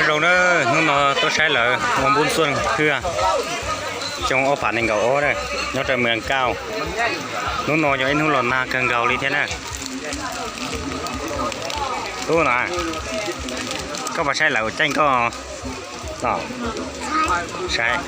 Zoo na, hnub no tuaj saib lawv ua npub xuj hwj, xyoo ob phav nees nkaum ob na, nyob rau Mws Kauj. Hnub no yog ib hnub los nag kawg nkaus li thiab na. Tub na, koj puas saib lawv ua caij koj? Saib.